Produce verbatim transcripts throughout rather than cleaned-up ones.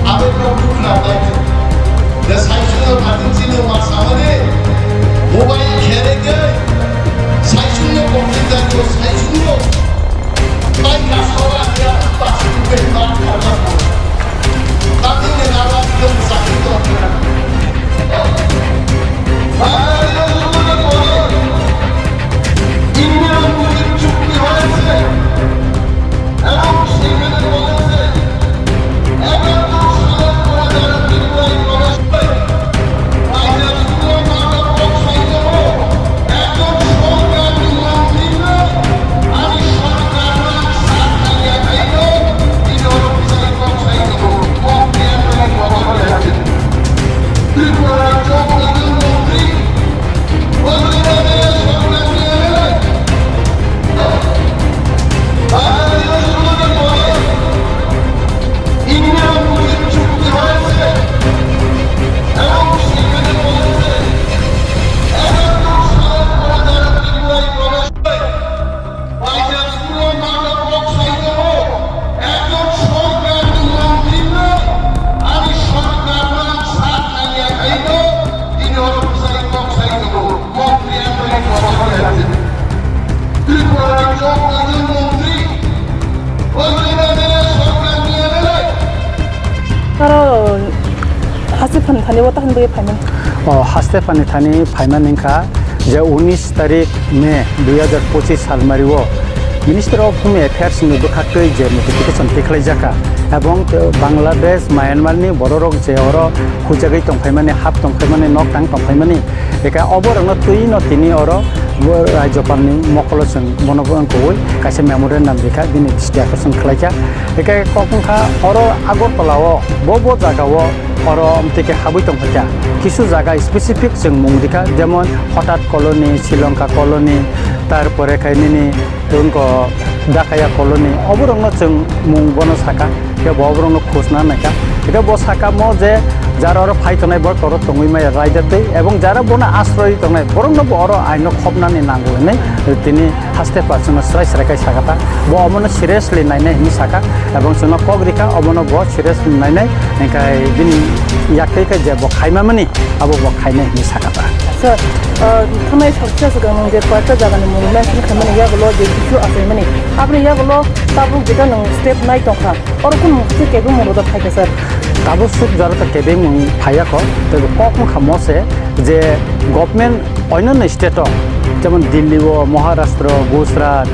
Abo no dukhu na bai. Da sai suno phatin chini ma samani. Mobile khere ke. Sai suno computer ko sai suno. Bai ka sola ya pas ke ba ka ba. Tapi ne na ba ke sa ke to. Ba ya suno ko. India mujib chukti hoye se. Aro haste phan thani o tahini bagwi phaimani. O haste phan thani phaimani wngkha je unis tarik May dui hazar pochis salmari o Ministry of Home Affairs ni bwkhaktwi je notification tikhlaijakha, ebong Bangladesh, Myanmar ni bororok je oro huijagwi tongphaimani, hap tongphaimani, nok tang tongphaimani, eka oborokno twino tini oro bo Rajyapal ni mokolo chwng bono bo wngkukwi kaisa memorandum rikha, bini district akhe chwng khlaikha. Eka kok wngkha oro Agartala o bo bo jaga o oro amtwi khe habwi tongphaikha. Kisu jaga specific chwng mung rikha, jemon Hotat Colony, Sri Lanka Colony, tarpore khai nini Tun ko Dakaya Colony, oborokno chwng mung bono saka, khe bo oborokno khosna naikha. Khe bo saka mo je jara oro phai tongnai bo toro tongwi maya raida twi, ebong jara bono asroi tongnai borokno bo oro aino khopnani nango hinwi tini haste pa chwngno srai srai khai saka ta. Bo omono seriously nainai hinwi saka, ebong chwngno kok rikha omono bo seriously nainai, hinkhe bini yaktwi khe je bo khaimamani abo bo khainai hinwi saka ta. Sir, uh, thanai saksa swkang nung je koyekta jaga ni mung mention khaimani yagulo je kisu achaimani. Aboni yagulo tabuk jeta nung step nai tongkha. Oro kunu mung kisa kebeng mung rwjak phaikha, sir. Tabuk suk jaro ta kebeng mung phaiya kho, tei kok wngkha mo se je government oinonno state o, jemon Delhi o, Maharashtra, Gujarat,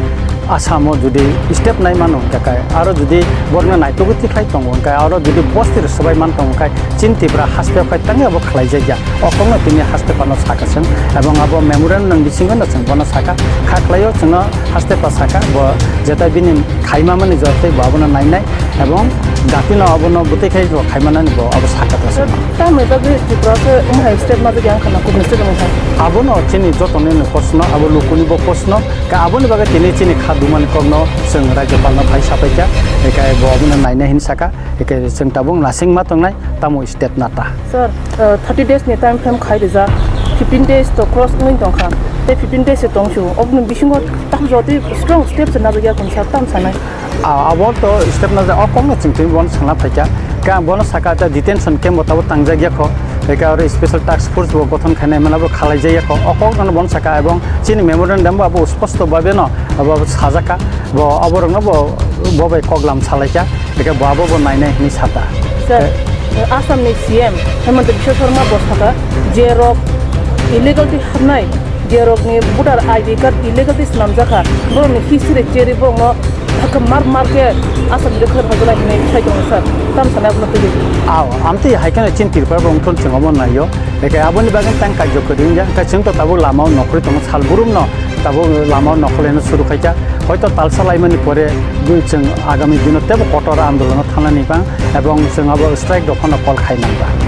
Assam o jodi step nai mano hwnkhe kai, aro jodi borokno naitugwi tikhlai tongo hwnkhe, aro jodi bosti rw swbai man tongo hwnkhe, chini Tripura haste o khai tangwi abo khlaijakya. O kokno tini haste phano saka chwng, ebong abo memorandum ni bisingo no chwng bono saka, kha khlaio chwngno haste pha saka, bo jeta bini khaimamani jotoi bo abono nainai, ebong datino abono bwtwi khai bo khaimanani bo abo saka ta chwng. Tamni bagwi Tripura khe omo hai step ma jagwi ang khana kubuni step wngkha. Abono chini jotoni no kosno, abo lukuni bo kosno, ka aboni bagwi tini chini kha dumani kokno chwng Rajyapal no phai sapaikha, ekai bo abono nainai hin saka, ekai chwng tabuk nasing ma tongnai, tamo step nata. Sir, uh, thirty days ni time frame khai rijak, fifteen days to cross wngwi tongkha, tei fifteen days se tongsio, oboni bisingo tam jotwi strong step se najak ya kung sir, tam sanai. A, abo to step na ja, o kokno chwng tini bono sana phaikha. Ka bono saka ta detention camp bo tabo tangjak ya kho. Eka oro special task force bo gothon khainai mano bo khalai jak ya kho. O kokno bono saka ebong chini memorandum bo abo sposto babe no abo sajaka. Bo oborokno bo, bo bai koklam salaikha. Eka bo abo bo nainai hinwi sata. Sir, Assam ni C M Himanta Biswa Sarma bo saka je rok illegal twi habnai, je rokni voter I D card illegal twi swnamjakha, borokni history cherwi borokno thaka mar mar khe Assam ni rwkha rwkha jora hinwi sai tongo sir. Tam sanai abono twiwi. Aw, amtwi hai kheno chini Tripura borok wngthon chwng omo naio. Eke aboni bagwi tang kaijo kwrwi wngya, hwnkhe chwng to tabuk lama o nokhorwi tongo, sal brumno tabuk lama o nokhorlaino suru khaikha. Hoito talsa laimani pore chwng agami dino tebo kotor andolono thangnani bang, ebong chwng abo strike rok phano call khai nang ba.